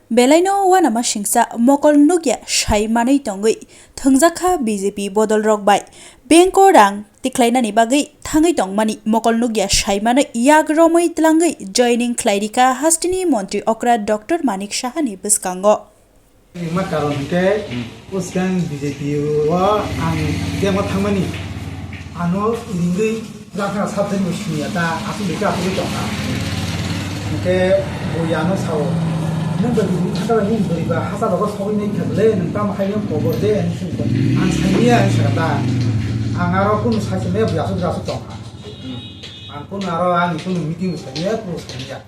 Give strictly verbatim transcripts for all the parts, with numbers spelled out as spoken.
Belaino uanama singsa mokol nukya sai manwi tongwi thwngjakha B J P bodolrok bai. Bank o rang tikhlainani bagwi thangwi tongmani mokol nukya sai manwi yak romwi tlangwi joining khlairikha hasteni montri okra Doctor Manik Sahani bwskango. Hwnma karon hwnkhe, hmm, bwskang B J P o ang bank o thangmani ano ringwi Bwrang kheno sat din bo siniya ta, aswk dikhe aswk tongkha. Hwnkhe bo ano sao, "Nwng bai bini thangkha bai nini bwrwi ba hasa rogo sogwi nai kha bwle, nwng tamo hai nwng kobor de," hinwi sini kha. Ang saimaya hinwi sakha ta. Ang aro kunu sai saimaya bo aswk aswk tongkha. Ang kunu aro ani kunu meeting bo saimaya, kunu saimaya.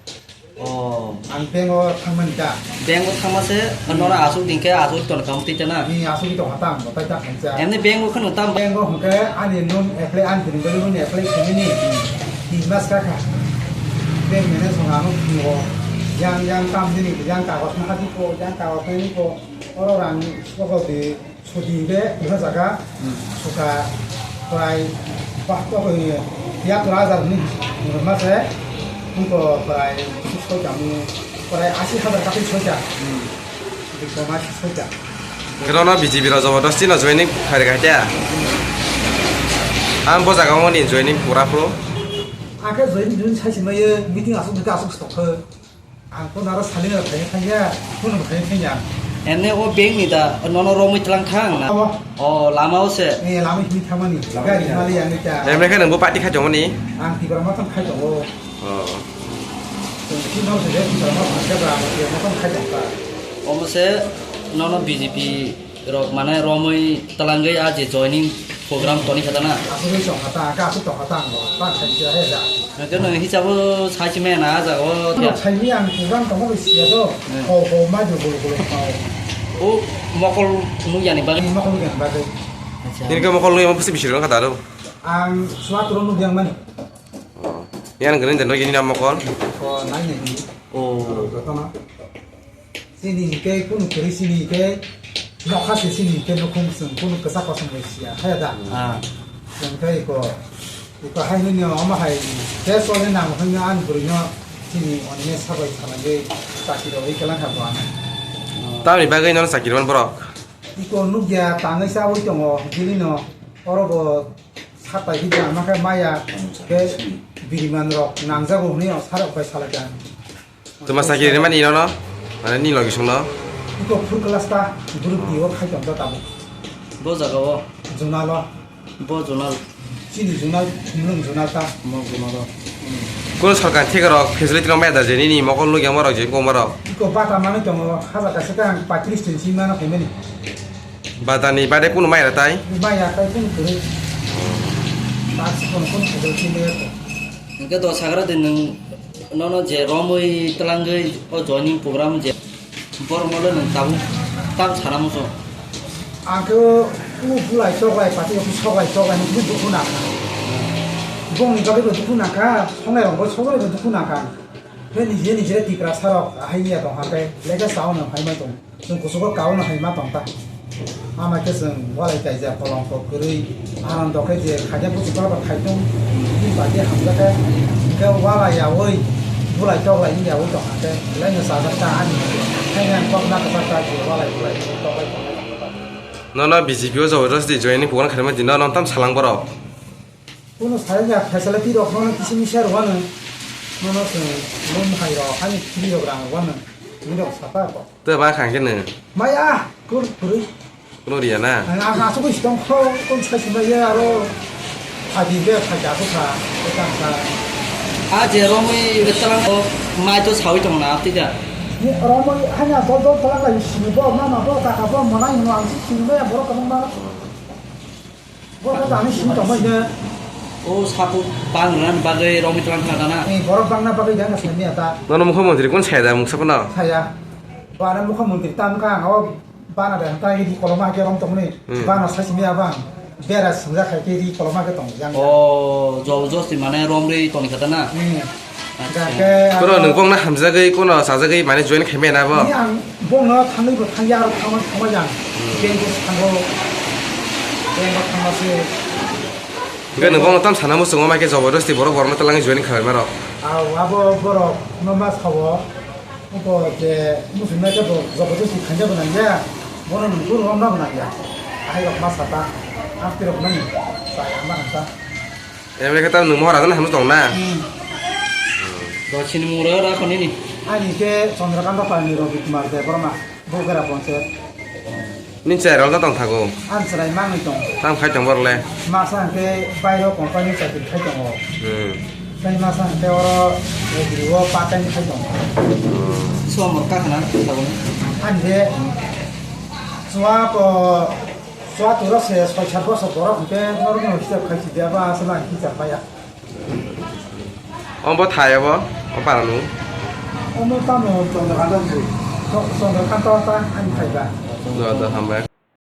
Oh. Ang bank o thangmani ta. Bank o thangma se, hmm, nono aswk din khe aswk ton kam twi ta na? Ni aswk tong hata ang bo tai ta khaisa. Emni bank o kheno tam? Bank o hwnkhe ani loan apply, ani bini loan apply khaimani. Hmm. Tin mas ka kha. Bank manager song ano phingo. Yang, yang tam dini, yang kagos ma hadi ko, yang kagos ma ni ko. Oro rang soko di. Sudi be buha jaga, hmm, suka prai bah to ko ya tura jar ni ma se ko prai soi jam ni prai asi hajar ka soi jam. Hmm. Di ko ma soi jam. Kero no B J P rok jabardasti no joining khai rega te. Ang bo jaga o ni joining pura pro. Ake joining joining sai si ma ye meeting asuk asuk stok. Ang phone aro saling rok khaina thangya, phone bo khaina thangya. Ene o bank ni da, nono romwi tlang thang na? Abo. O, lama o se. Eh, lama hini thamani. Gari mali yang ni ta. Emre khe nang bo party khai tongmani? Ang tibra ma thang khai tongo. Oh. Tong si no se tibra ma thang khe ba, tibra ma thang khai tong ta. Omo se nono B J P rok mane romwi twlangwi a je joining program toni kha ta na? Asugwi tong kha ta, ka asuk tong kha ta ang bo, ta khai khe he da. Hwnkhe nwng hisabo sai si maya na a jaga o. Ano khe? Sai mi ang program tong bo siya do. Hmm. Ho ho ma jo bolo bolo ma. O mokol nukya ni bagwi. Ni mokol nukya ni bagwi. Acha. Nini khe mokol nukya ma pusi bisir kha ta ro? Ang suat ro nukya mani. Oh. Yang gini dan lagi ni nama mokol. Oh, nai ni. Oh. Joto na. Chini hwnkhe kunu kwrwi chini hwnkhe nokha se chini hwnkhe nukhung chwng kunu kwchak kosom bai siya haya da. Ah. Chwng khe iko, iko hai hwnwi omo hai tei choli nang hwnwi ani bwrwino chini onne sabai salaiwi chakirogwi kwlangkha bo ano. Tamni bagwi nono chakirokmani borok? Iko nukya tangwi chaui tongo bini no oro bo satai hwnwi ama khe maya tei biriman rok nangjago hwnwi sarok bai salaikha. Tuma sakiri rimani ino no? Mane ni logi song no? Iko full class ta group D o khai tong ta tabuk. Bo jaga o? Zonal o. Bo zonal. Chini zonal, Khumlwng zonal ta. Mo zonal o. Kono sorkar theke rok facility rok maya da je nini mokol nukya morok je koma rok? Iko bata manwi tongo, hajar kaisa ta ang paitris tin si mano phaimani. Bata ni bade kono maya da tai? Maya tai kono kwrwi. Bak si kono kono facility maya ko. Hwnkhe do sagra de nwng nono je romwi twlangwi o joining program je borok no le nwng tabuk tam sana muchung. Ang khe o bulai choklai pati o soklai choklai ni dukhu nangkha. Bongni bagwi bo dukhu nangkha, songnai rok bo soklai bo dukhu nangkha. Khe nije nije Tiprasa rok ahai ya tong kha khe lekha sao no hai ma tong. Chwng kuchugo kaono hai ma tong ta. Ama khe chwng walai kaijak kolom kok kwrwi, aron dokhe je khaide buchuk baba khai tong, bini bati hamjakhe, hwnkhe walai yaui, bulai toklai wng yaui tong hakhe, belai no chajak ta ani. Haino ang kok na kwchak ta je walai bulai toklai tongnai. Nono B J P o jabardasti join ni program khaima di, nono tam salang borok. Kuno sai ya facility rok no kisi misa rwano. Nono chwng lum hai rok, ani free rok rang rwano. Ni rok sapa ko. Tei ba khang khe nw? Maya, kur, kurui. Kuno riya na? Ang, ang asuk bai sitong kho, kon sai sima ye aro. Adi be phaja ko kha, ko tang kha. A je romwi talang ko mai to sawi tong na, tida. Ni romwi hanya dol dol talang bai sini bo, mama bo, kaka bo, manai hino ang si sini maya borok kabang ma. Borok ta ani sini tongmai de. O sapu bang ran bagwi romwi tlang kha na. Ni borok bang na bagwi jang sini ata. Nono mukha montri kun saya da muksa pano? Saya. Bana mukha montri tam kha ang o bana da ta ri koloma ke rom tongni. Hmm. Bana sa sini abang. Bera sumja khai ke ri koloma ke tong jang. O jol josti mane romri tong kha na. Hmm. Acha. Hingke kono aro nwng bongno hamjagwi, kono chajagwi, mane join khaimaya na bo? Ni ang bongno thangwi bo thangya, aro thangma thangma jang. Hmm. Bank o thango. Bank o thangma se. Hingke nwng bongno tam sana muchungo, mai khe jabardasti borok borokno twlangwi join khaima rok. Aw, abo borok no ma sao. Abo je muchungnai khe bo jabardasti khaina bo nangya, bono nung kuru romna bo nangya. Ahai rok ma sata, ang tirok nani chaya ma nangta. Emre khe tam nung mohor agana hamno tong na? Hmm. Dochini mura ra khoni ni. Ani khe Chandrakanta Palni Ravi Kumar Debbarma, Bogera Panchayat. Nini chwrai rok tong thago? Ang chwrai mangwi tong. Tamo khai tong borok le? Masa hwnkhe bairo company chakri khai tongo. Hmm. Tei masa hwnkhe oro agri o part time khai tongo. Hmm. Somor kakhna thago. Ang je chua ko, chua turo se soi sat bosor borok hwnkhe norok no hisab khai si dia ba aswk na hisab maya. Omo thai obo, o para nung. Omo tamo Chandrakanta se. Chandrakanta ta ani thai ba. Do, do, hambai.